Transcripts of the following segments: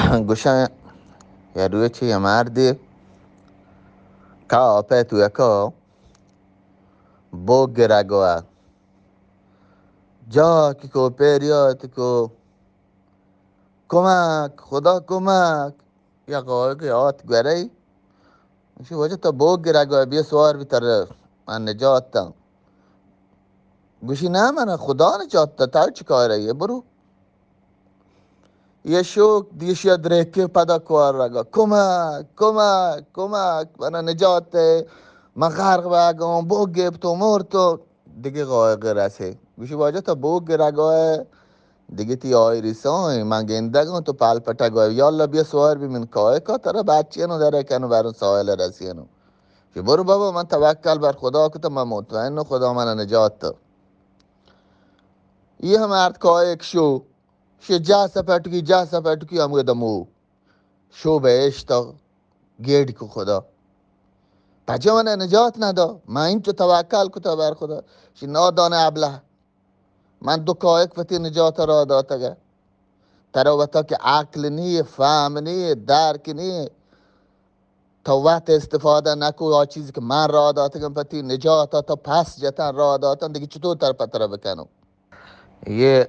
گوشاں، یه روچے یه مردے کاپے تو یکا بوگ گرگا، جا کی کو پریات کو، کمک، خدا کمک. یک آیگے آت گورئی. گوشی، واجہ تو بوگ گرگا، بیا سوار بی، ترا من نجات داں. گوشی، نہ، من خدا نجات دا، تو چی کارے؟ برو. یه شوک دیشی درکے پدا کوار رگا، کمک، کمک، کمک، من نجات دے، من غرق بگم، بوگ گپتو، مرتو. دگہ قائقے رسے. گوشی، واجہ تو بوگ گرگا ئے، دگہ تی آئی رسائیں، من گندگاں تو پل پٹگا ئے. یا اللہ، بیا سوار بی من قائقا، ترا بچینو در کنو، برو ساحل رسینو. گوشی، برو بابا، من توکل بر خدا کتا، من مطمئن خدا من نجات دا. ای ہم مرد قائق شو، شی جا سپٹکی، جا سپٹکی، ہم گدمو. شو بہشتا، گیڈ کو خدا. پجا من نجات ندا، من انچو توکل کتا بر خدا. شی نادان ابلہ، من دو قائق پتی نجات را داتگا. ترا وتا کہ عقل نی، فهم نی، درک نی، تو وت استفادہ نکو، آ چیز کہ من را داتگم پتی نجات، تو پس جتن را داتن، دیگه چطور تر پتر بکنو؟ یہ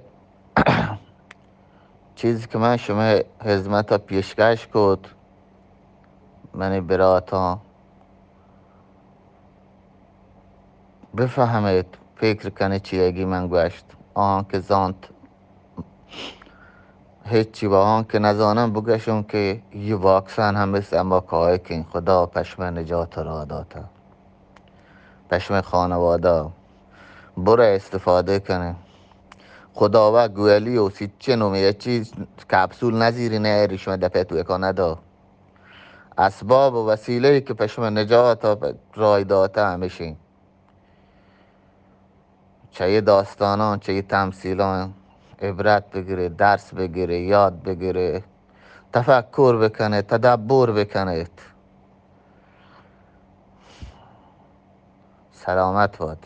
چیز کہ من شمئے خدمت پیشکش کت، منی براتاں، بفہمیت، فکر کنیت چیئے گی من گوشت. آہاں کہ زانت ہچی، و آہاں کہ نزانن بگوشن کہ یہ واکسن ہم است، اما قائقیں، خدا پہ شمئے نجات را داتا. پہ شمئے خانوادہ برئے استفادہ کنئے. خداوند گوئلی و سیچن و میچی کپسول نزیری، نئیری، شمئے دپئے توکا ندا. اسباب و وسیلہ‌ای کہ پہ شمئے نجات را داتا ہمیشیں. چہ یہ داستاناں، چہ یہ تمثیلاں عبرت بگرے، درس بگرے، یاد بگرے، تفکر بکنیت، تدبر بکنیت. سلامت بات.